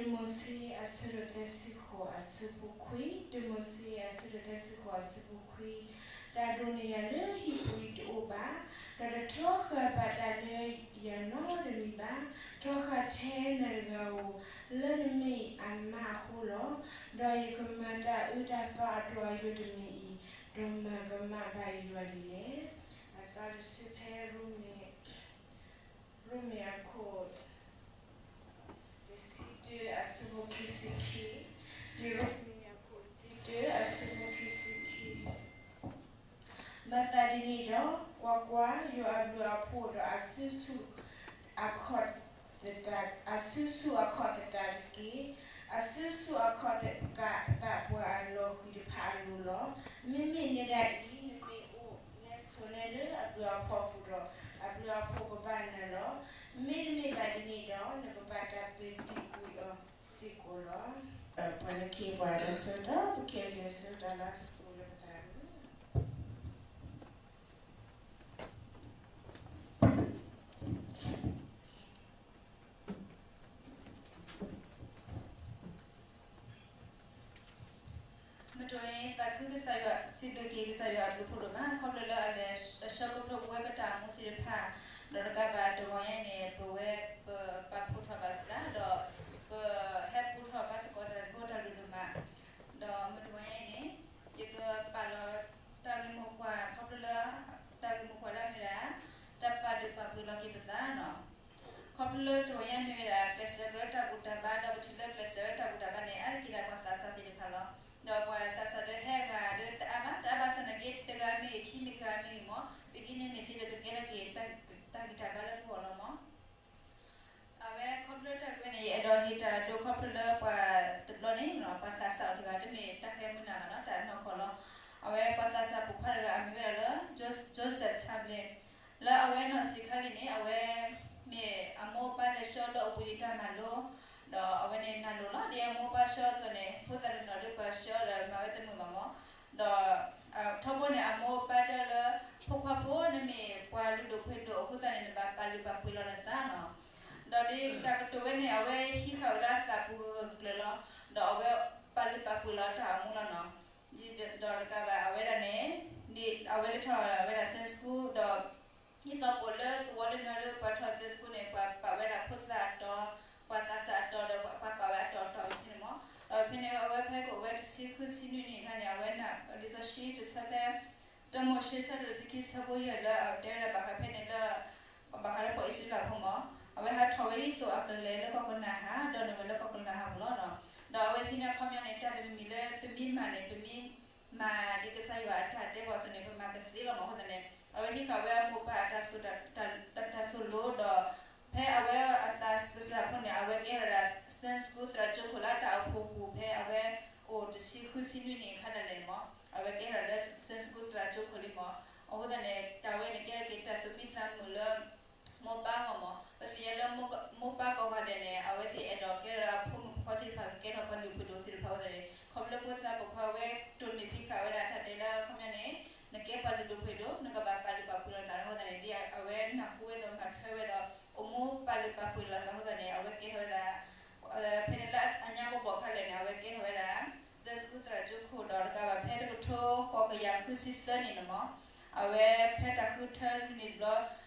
တၢမိၤၡ့ အဆၢဒိၣ်သၢဆံဃိး အဆၢဖိခွံ, တၢမိၤၡ့ အဆၢဒိၣ်သၢဆံဃိး အဆၢဖိခွံ, တၢ်ဒိးန့ၢ်ယၤလၢဟံၣ်ပူၤအံၤတအိၣ်ဘၣ်, ဒီးတထီဃာ်ဘၣ်တၢ်လၢယၤနီတမံၤဘၣ်, ထီဃာ်ထဲနၤတဂၤဧိၤ, လၢနမ့ၢ်အမါအဃိလီၤ. ဒီးယကမၤတၢ်အၢတၢ်သီအတီၤအယိာ်တမံၤအံၤ, ဒီးမၤကမၣ်ဘၣ်ယွၤဒ်လဲၣ်. အသီတဆၢဖဲ ရိမ့ၤအခိၣ် တဆံတၢ အဆၢဖိခံဆံခံ, တၢရိမ့ၤအခိၣ်တဆံတၢ အဆၢဖိခံဆံခံ. ဘၣ်ဆၣ်ဒ်န့ၣ်ဒီး, ကွၢ်ကွၢ်, ယွၤအဘျုးအဖှိၣ်ဒီးအစုဆူၣ် အခီၣ်သတး, အစုဆူၣ်အခီၣ်သတးတက့ၢ်. အစုဆူၣ်အခီၣ်သတးဘၣ်ပှၤအလီၢ်ဃံတဖၣ်အလိၤလီၤ. မ့မ့ၢ်နဲဒၣ်အံၤ နမ့ၢ်အိၣ်နဲဆိးနဲလၢအဘျုးအဖှိၣ်အပူၤဒီး, အဘျုးအဖှိၣ်ကဘၣ်နၤလီၤ. မ့တမ့ၢ်ဘၣ်ဒ်န့ၣ်ဒီး, နကဘၣ်တၢ်ပၢၤသံကွံာ်အီၤစ့ၢ်ကီးလီၤ. ပှၤလၢခံပှၤလၢဆၢကတီၢ် ပကဲထီၣ်က့ၤလၢဆၢကတီၢ်လၢအစကိးလၢပသး မုၢ်တနံၤ သးခုကစၢ်ယွၤ စံးဘျုးက့ၤကစၢ်ယွၤအဘျုးအဖှိၣ်ဒိၣ်မး ခီဖျိလၢအလဲၤအဆှၢကဖျိပဝဲပတၢ်အိၣ်မူသ့ၣ်တဖၣ်, ဒီးတကးဘၣ်တဂီၤညါအံၤန့ၣ် ပဝဲပပာ်ဖှိၣ်ထီၣ်ဘၣ်ပသးဒီး ပဟဲပူထီၣ်ဘါသကိးတၢ်ဖိတၢ်လုၢ်ဒိၣ်မး, ဒီးမုၢ်တနံၤညါအံၤန့ၣ် ယကပာ်လီၤတၢ်ဂ့ၢ်မိၢ်ပှၢ်ခီဖျိလၢ တၢ်ဂ့ၢ်မိၢ်ပှၢ်လၢအမ့ၢ်ဒၣ် တၢ်ပာ်လုၢ်ပာ်ပှ့ၤလီၤက့ၤပသးန့ၣ် ခီဖျိလၢတဂီၤညါမ့ၢ်ဝဲဒၣ် ကျဲးစၢးကရၢတၢ်ဘူၣ်တၢ်ဘါ ဒီးပထံၣ်လၢကျဲးစၢးတၢ်ဘူၣ်တၢ်ဘါန့ၣ် အါတက့ၢ်ဒၣ်ပှၤသးစၢ်သ့ၣ်တဖၣ်လီၤ. ဒီးပှၤသးစၢ်လၢဟဲဂၤဒီးတအါဘၣ်, တအါဘၣ်ဆၣ်သနာ်က့ တဂၤမ့ၢ်ဂ့ၤ ခံမ့ၢ်ဂ့ၤ ဂၤမ့ၢ်ဂ့ၤမ့ၢ် ပဟံးန့ၢ်မ့ၢ်သ့ဒီးကကဲထီၣ်က့ၤ တၢ်ဂံၢ်တၢ်ဘါလၢပဂီၢ်လီၤမ့ၢ်. အဝဲခီဖျိတၢ်ဂ့ၢ်ဝဲန့ၣ် ယအဲၣ်ဒိးဟ့ၣ်တၢ်ဒိခီဖျိလၢပှၤတဘျီန့ၣ် ပှၤသးစၢ်အီၤတဂၤ တမ့ၢ်တၢ်ဃဲမုၢ်နၤဘၣ်နီၤ တၢ်နီၢ်ကီၢ်လီၤ. အဝဲပှၤသးစၢ်ပိာ်ခွါတဂၤအမံၤဝဲဒၣ်လၢ Joseph Chamberlain လၢအဝဲနီၢ်ဆံးခါလံန့ၣ် အဝဲမ့ၢ်အမိၢ်အပၢ်လဲၤဆှၢအီၤလၢအဝံၤလံတၢ်မၤလိ ဒီးအဝဲန့ၣ်နၢ်လိၤလီၤ. ဒ်အမိၢ်အပၢ်ဆှၢအီၤအသိးန့ၣ် ဖိသၣ်တနီၤဒီးပှၤဆှၢအီၤဒီးမၤဝဲတမုာ်ဘၣ်မ့ၢ် ဒီးထီဘိန့ၣ် အမိၢ်အပၢ်တဲလၢ ဖိခွါဖိ နမ့ၢ်ပှၤလုၢ်ဒိၣ်ပှ့ၤဒိၣ်အဃိသတးန့ၣ် နဘၣ်ပာ်လုၢ်ပာ်ပှ့ၤလီၤနသးနီၤ. ဒီးဒ်တၢ်ကတိၤဝဲန့ၣ် အဝဲဟံးဃာ်ဝဲဒၣ်သးပူၤဂၢၢ်ဂၢၢ်ကျၢၤလီၤ. ဒီးအဝဲပာ်လုၢ်ပာ်ပှ့ၤလီၤတၢ်အိၣ်မူလီၤနီၤ. ဒီးတကးဘၣ် အဝဲဒၣ်န့ၣ် ဒ်အဝဲလဲၤထီၣ်ဝဲဒၣ် Sunday School ဒီး ဒ်သိးပအိၣ်လၢသဝီလၢနုာ်လၢပှၤထီၣ် Sunday School န့ၣ် ပှၤပာ်ဝဲဒၣ်ဖိသၣ်အတီၤ, ပှၤသးစၢ်အတီၤဒီးပှၤပာ်ဝဲအတီၤတီၤဖဲန့ၣ်မ့ၢ်. ဒီးဖဲန့ၣ် အဝဲဖဲကအိၣ်ဝဲတဆံဃုဆံနွံနံၣ်အခါန့ၣ် အဝဲနာ်လံာ်စီဆှံတဆၢဖဲ တၢမိၤၡ့ အဆၢဒိၣ်တဆံခံ အဆၢဖိယဲၢ်လၢအတဲဝဲဒၣ်ဘၣ်ဃးဖဲန့ၣ်လၢ ဘၣ်ဃးလၢပှၤအံၣ်စရ့လးဖိမ့ၢ်. အဝဲဟးထီၣ်ဝဲဒ်သိးအကလဲၤလၢကီၢ်ကနၤအၣ် ဒီးနုာ်ဝဲလၢကီၢ်ကနၤအၣ်ပူၤလီၤ. ဒီးအဝဲဟံးန့ၢ်အခီပညီန့ၣ် တၢ်တမံၤမံၤလၢပမ့ၢ်မၤန့ၣ် ပမ့ၢ်မၤဒ်ကစၢ်ယွၤအတၢ်တဲပှၤအသိးန့ၣ် ပမၤကသ့လီၤမ့ၢ်. အဃိသတးန့ၣ် အဝဲဟံးဃာ်ဝဲအမိၢ်ပၢ်အတၢ်သိၣ် တၢ်သိၣ်လိဒီး ဖဲအဝဲအသးစၢ်စၢ်ဖိန့ၣ် အဝဲကဲထီၣ်ဝဲဒၣ် Sunday School သရၣ်ကၠိခိၣ်လၢအတၢ်အိၣ်ဖှိၣ်ပူၤ ဖဲအဝဲအိၣ်တဆံဃုဆံနွံနံၣ်အခါဒၣ်လဲာ်န့ၣ်မ့ၢ် အဝဲကဲထီၣ်လၢ Sunday School သရၣ်ကၠိခိၣ်လံမ့ၢ်. အဃိသတးန့ၣ် တၢ်ဝဲန့ၣ်ကဲထီၣ်က့ၤတၢ်သူၣ်မံသးမုာ်လၢ မိၢ်ပၢ်အဂီၢ်မ့ၢ်. ပသ့ၣ်ညါလၢ မိၢ်ပၢ်ကိးဂၤဒဲးန့ၣ် အဝဲသ့ၣ်အဲၣ်ဒိးကဲထီၣ်ဒၣ်ဖိမုၣ်ဖိခွါသ့ၣ်တဖၣ် ကကဲထီၣ်ပှၤလုၢ်ဒိၣ်ပှ့ၤဒိၣ်သ့ၣ်တဖၣ်အဃိသတးန့ၣ် ခီဖျိဖိသၣ်ပိာ်ခွါဝဲတိၢ်န့ၢ်ဖံးဃာ်ဝဲဒၣ်တၢ်တဲလၢအခီပညီန့ၣ် နကဲပှၤလုၢ်ဒိၣ်ပှ့ၤဒိၣ် နကဘၣ်ပာ်လုၢ်ပာ်ပှ့ၤလီၤနသးအဃိသတးန့ၣ် ဒ်အဝဲနၢ်ဟူဝဲသိးမၤထွဲဝဲဒီး အိၣ်မူပာ်လုၢ်ပာ်ပှ့ၤလီၤသးအဃိသတးန့ၣ် အဝဲကဲထီၣ်ဝဲဒၣ် ဖဲန့ၣ်လၢအညါဘီၣ်ဘီၣ်ခါလဲၣ်န့ၣ် အဝဲကဲထီၣ်ဝဲဒၣ် Sunday School သရၣ်ကၠိခိၣ်ဒီး တကးဘၣ်ဖဲတကထိဃိးကယၤဃုဆံသၢနံၣ်န့ၣ်မ့ၢ် အဝဲဖဲတၢ်ဃုထၢလွံၢ်နံၣ်တဘျီ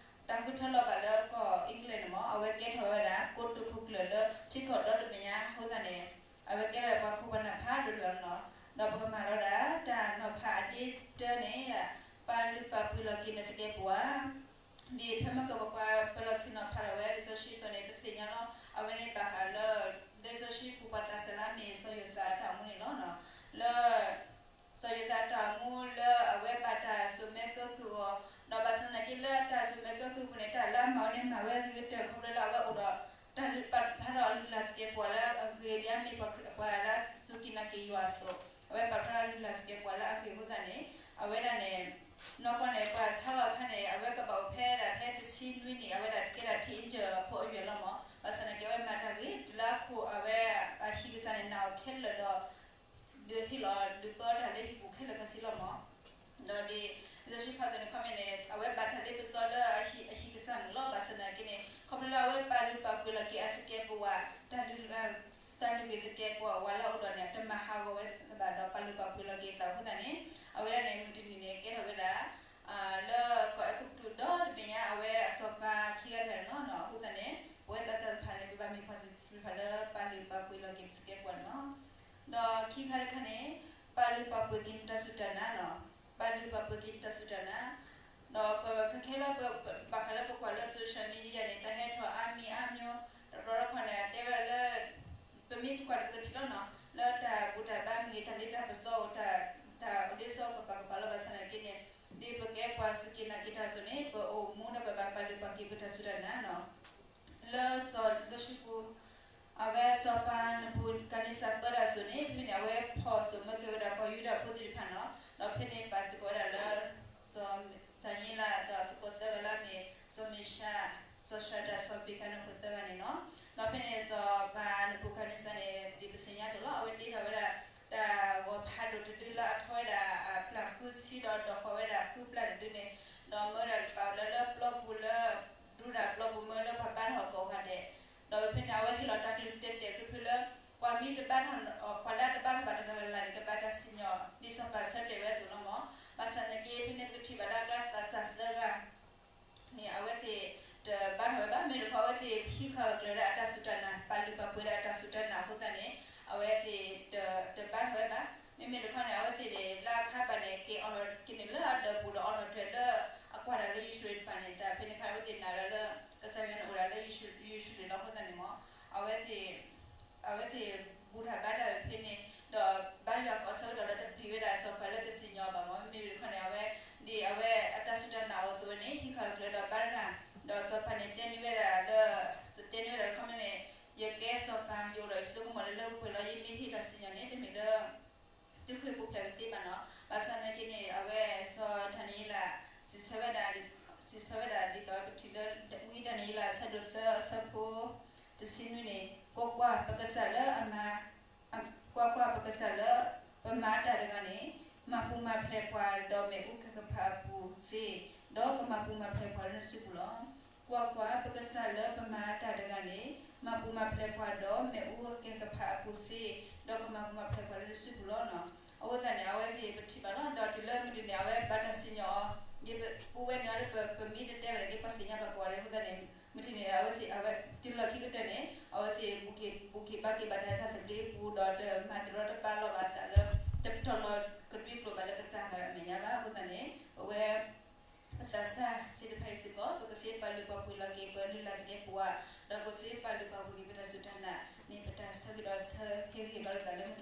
တၢ်ဃုထၢလီၤဘၣ်လၢကီၢ် England န့ၣ်မ့ၢ် အဝဲကဲထီၣ်ဝဲဒၣ် ကိတိာ်ဖိကျၢၢ်လၢထံကီၢ်ဒီတဘ့ၣ်ညါအဃိသတးန့ၣ် အဝဲကဲထီၣ်ပှၤခိၣ်ပှၤနၢ်ဖးဒိၣ်တဂၤလီၤ. ဒီးပကမၤလီၤဒၣ်တၢ်နီၤဖးအဒ့တၢန့ၣ် ပာ်လုၢ်ပာ်ပှ့ၤလီၤက့ၤနသကဲးပဝး ဒ်ဖဲမ့ၢ်ကပပှၤပလီၢ်ဆ့ၣ်နီၤဖးဒၣ်ဝဲလံာ်စီဆှံအသိးန့ၣ် ပသ့ၣ်ညါလီၤ. အဝဲန့ၣ်ဘၣ်ဃးလၢ လံာ်စီဆှံပူၤပှၤသးစၢ်လၢအမ့ၢ်စီၤယိၤသးအတၢ်အိၣ်မူန့ၣ်လီၤ. လၢ စီၤယိၤသးအတၢ်အိၣ်မူလၢအဝဲဘၣ်တၢ်စိာ်မဲကၢကုၢ်အီၤ, ဒီးဘၣ်ဆၣ်သနာ်က့လၢတၢ်စိာ်မဲကၢကုၢ်အပူၤန့ၣ် တၢ်လၢအမၤဝဲန့ၣ်မၤဝဲအဂ့ၤကတၢၢ်ခီဖျိလၢအဝဲအိၣ်ဒီး တၢ်ပာ်ဖျါထီၣ်အလုၢ်လၢ်သကဲးပဝးလၢအဂ့ၤဒ်အမ့ၢ်ပှၤလၢအစူၢ်က့ၤနာ်က့ၤယွၤအသိး, အဝဲပာ်ဖျါထီၣ်အလုၢ်လၢ်သကဲးပဝးလၢအဂ့ၤအဃိသတးန့ၣ် အဝဲဒၣ်န့ၣ် နီၢ်ကီၢ်န့ၣ် ပှၤဆါလီၤအခါန့ၣ် အဝဲကဘၣ်အိၣ်ဖဲဒၣ်ဖဲတဆံနွံနံၣ် အဝဲဒၣ်ကဲဒၣ် teenager ဖိအယွဲၢ်လီၤမး, ဘၣ်ဆၣ်သနာ်က့အဝဲမၤတၢ်ဂ့ၤ တုၤလၢအခိၣ်အဝဲအဟံၣ်ကစၢ်န့ၣ် နာ်အီၤခဲလၢာ်ဒီး ဒုးဟ့ၣ်လီၤဒုးပၢတၢ်လၢဟံၣ်ပူၤခဲလၢာ်ခဲဆ့လီၤမး. ဒီးဒ် လံာ်စီဆှံဖးသိးန့ၣ် ခီမ့ၢ်န့ၣ် အဝဲဘၣ်တၢ်လ့ပစီလၢအဟံၣ်ကစၢ်မုာ်လီၤ. ဘၣ်ဆၣ်သနာ်က့န့ၣ် ခီဖျိလၢအဝဲပာ်လုၢ်ပာ်ပှ့ၤလီၤက့ၤအသကဲးပဝး တၢ်လုၢ်လၢ် က့ၤသးအဃိသတးန့ၣ် အဝဲဒၣ်န့ၣ် မုၢ်တနံၤန့ၣ် ကဲထီၣ်ဝဲဒၣ် လၢကီၢ်အဲၤကူပတူးဒီတဘ့ၣ်ညါ အဝဲအစီၤပၤခံဂၤတဂၤန့ၣ်လီၤ. အဃိသတးန့ၣ် ပဝဲသးစၢ်တဖၣ်န့ၣ် ပဘၣ်မ့ၢ်ပှၤသ့ၣ်တဖၣ်လၢပာ်လုၢ်ပာ်ပှ့ၤလီၤက့ၤပသုးကဲပဝးန့ၣ်လီၤ. ဒီးခံခါတခါန့ၣ် ပာ်လုၢ်ပာ်ပှ့ၤက့ၤနတၢ်စူၢ်တၢ်နာ်န့ၣ်လီၤ. ပာ်လုၢ်ပာ်ပှ့ၤက့ၤနတၢ်စူၢ်တၢ်နာ် ဒီးပခဲခဲလၢ ဘၣ်ဃးလၢပကွၢ်လၢ social media န့ၣ် တၢ်ဟဲထီၣ်အါမံၤအါမျိၤ တဘျီတခီန့ၣ် အတဲဝဲဒၣ်လၢ ပမ့ၢ်တကွၢ်ဒီးပကထံၣ်လီၤန့ၣ်လီၤ. လၢတၢ်ဘူၣ်တၢ်ဘါမ့ၢ်ဂ့ၤ တၢ်လ့တၢ်ပစီအိၣ် တၢ်အိၣ်ဒ်သိးကပၤကပၤလီၤ. ဘၣ်ဆၣ်သနာ်က့န့ၣ် ဒ်ပကဲပှၤစူၢ်က့ၤနာ်က့ၤတၢ်အသိးန့ၣ် ပအိၣ်မူဒီးပဘၣ်ပာ်လုၢ်ပာ်က့ၤပတၢ်စူၢ်တၢ်နာ်န့ၣ်လီၤ. လၢစီၤ စီၤၡံပူ အဝဲစီၤပၤနဘူၤခၣ်နံစၢ်ပၢတၢ်အစိၤန့ၣ် ဖဲန့ၣ် အဝဲဖီၣ်စိာ်မၢကဲၤဝဲဒၣ်ပှၤယူဒၤဖိသ့ၣ်တဖၣ်န့ၣ်လီၤ. ဒီးဖဲန့ၣ်ပာ်စ့ၢ်ကီးဝဲဒၣ်လၢ စီၤ ဒၤနံးယ့လးဒီးအသကိးသၢဂၤလၢအမ့ၢ် စီၤမ့ၡး စီၤၡးဒြး စီၤမ့းကးန့ၣ် အသကိးသၢဂၤန့ၣ်လီၤ. ဒီးဖဲန့ၣ်စီၤပၤနဘူၤခၣ်နံစၢ်န့ၣ် ဒ်ပသ့ၣ်ညါအသိးလီၤ. အဝဲတ့ထီၣ်ဝဲဒၣ် တၢ်ဂီၤဖးဒိၣ်တဒုလၢအထီဝဲဒၣ်အပျၢ်ဃုဆံဒီး ဒီးဃီၤဝဲဒၣ်ဃုပျၢ်တဒုန့ၣ် ဒီးမၢဝဲဒၣ်တပာ်လၢလၢပျီပူၤလၢ ဒူဒၣ်ပျီပူၤ မၢလၢပှၤဘါထီၣ်ကိးဂၤဒဲး ဒီးဖဲန့ၣ် အဝဲဟ့ၣ်လီၤတၢ်ကလုၢ်တဲာ်တဲာ်ဖျုးဖျုးလၢ ပှၤမ့ၢ်တဘါထီၣ် ပှၤလၢအတဘါထီၣ်ဘၣ်တဂၤလၢ်လၢ်န့ၣ် ကဘၣ်တၢ်စံၣ်ညီၣ် ဒ်စီၤပၤဆၢတဲာ်ဝဲအသိးလီၤမၢ်. ဘၣ်ဆၣ်သနာ်က့ ဖဲန့ၣ်ပကထံၣ်ဘၣ်လၢအကျါသးစၢ်သၢဂၤ န့ၣ် အဝဲသ့ၣ်တဘါထီၣ်ဝဲဘၣ်. မ့မ့ၢ်တခီ အဝဲသ့ၣ်ဟံးဃာ်ဂၢၢ်ကျၢၤဝဲဒၣ်အတၢ်စူၢ်တၢ်နာ် ပာ်လုၢ်ပာ်ပှ့ၤဒၣ်အတၢ်စူၢ်တၢ်နာ်အဃိသတးန့ၣ် အဝဲသ့ၣ်တဘါထီၣ်ဝဲဘၣ်. မ့မ့ၢ်တခီန့ၣ် အဝဲသ့ၣ်န့ၣ် လၢအခါဘၣ်န့ၣ် က့ၤအီၣ်လီၤက့ၤန့ၣ်လၢအဒၢးပူၤဒီးအီလီၤထွဲလၢ အကွၢ်တၢ်လၢယရူၤၡလ့ၣ်တဖၣ်န့ၣ် တၢ်ဖဲန့ၣ်အခါ အဝဲသ့ၣ်နာ်ဝဲဒၣ်လၢ ကစၢ်ယွၤန့ၣ်အိၣ်ဒၣ်လၢယရူၤၡလ့ၣ်လီၤ. အဃိသတးန့ၣ်မၢ် အဝဲသ့ၣ် အဝဲသ့ၣ်ဘူၣ်တၢ်ဘါတၢ်ဖဲန့ၣ် ဒီးဘါယွၤကိးဆၢကတီၢ်လၢတပျံၤဝဲဒၣ်စီၤပၤလၢကစံၣ်ညီၣ်အီၤဘၣ်မၢ်. မ့မ့ၢ်တခီန့ၣ် အဝဲ ဒ်အဝဲအတၢ်စူၢ်တၢ်နာ်အီၤအသိးန့ၣ် ဟံးဃာ်ကျၢၤဒီးဘါတၢ် ဒီးစီၤပၤန့ၣ်တဲန့ၢ်ဝဲဒၣ်လၢ တဲန့ၢ်ဝဲဒၣ်တခီမ့ၢ်န့ၣ် ယကဲစီၤပၤ ယအိၣ်ဒီးယစိကမီၤလၢလၢပှဲၤပှဲၤလီၤ. ယမ့ၢ်ဟ့ၣ်တၢ်စံၣ်ညီၣ်န့ၣ် တမ့ၢ်လၢ သုဃ့ၢ်ပူၤဖျဲးကသ့ဘၣ်န့ၣ်လီၤ. ဘၣ်ဆၣ်သနာ်က့န့ၣ် အဝဲစီၤဒၤနံးယ့လး စံးဆၢဝဲဒၣ် စံးဆၢဝဲဒၣ်ဒ်သိးပထံၣ်လၢ ဝံဒၤနံးယ့လး အဆၢဒိၣ်သၢ အဆၢဖိ တဆံနွံန့ၣ် ကွၢ်ကွၢ်, ပကစၢ်လၢအမၤ ကွၢ်ကွၢ်, ပကစၢ်လၢပမၤတၢ်တဂၤန့ၣ် မၤပူၤမၤဖျဲးပှၤဒီးမ့ၣ်အူကဲၤကဖးအပူၤသ့, ဒီးကမၤပူၤမၤဖျဲးပှၤလၢနစုပူၤလီၤ. ကွၢ်ကွၢ်, ပကစၢ်လၢပမၤတၢ်တဂၤန့ၣ် မၤပူၤမၤဖျဲးပှၤဒီးမ့ၣ်အူကဲၤကဖးအပူၤသ့, ဒီးကမၤပူၤမၤဖျဲးပှၤလၢနစုပူၤလီၤ. အဃိသတးန့ၣ် အဝဲသ့ၣ်ပထံၣ်ဘၣ်လီၤ. ဒီးတုၤလၢမုၢ်တနံၤန့ၣ် အဝဲဘၣ်တၢ်စံၣ်ညီၣ်အီၤ, ဒ်ပဝဲန့ၣ်လၢပမ့ၢ်တတဲဘၣ်န့ၣ် ပှၤသ့ၣ်ညါဘၣ်ကိးဂၤဒဲး. အဃိသတးန့ၣ် မုၢ်တနံၤန့ၣ် အဝဲသ့ၣ် အဝဲတုၤလီၢ်ခံကတၢၢ်န့ၣ် အဝဲသ့ၣ် ဘူၣ်က့ၤဘါက့ၤဘၣ်တၢ်လၢတၢ်သဘျ့အပူၤ ဒီးတမၤတရီတပါလီၤဘၣ်အသးလၢ တပတီၢ်လီၤကဒွံကျိာ်ဘၣ်လၢကစၢ်အဂီၢ်အမဲာ်ညါဘၣ်. အဃိသတးန့ၣ် ပဝဲ ပသးစၢ်သ့ၣ်တဖၣ်အံၤစ့ၢ်ကီး ပကသ့ပာ်လုၢ်ပာ်ပှ့ၤလီၤက့ၤ ပလုၢ်လၢ်သကဲးပဝး, ဒီးပသ့ပာ်လုၢ်ပာ်ပှ့ၤက့ၤပတၢ်စူၢ်တၢ်နာ်န့ၣ် ပတၢ်ဆၢဂ့ၤဒီးဆၢဟ့ၣ်ဂံၢ်ဟ့ၣ်ဘါလိာ်သးလၢ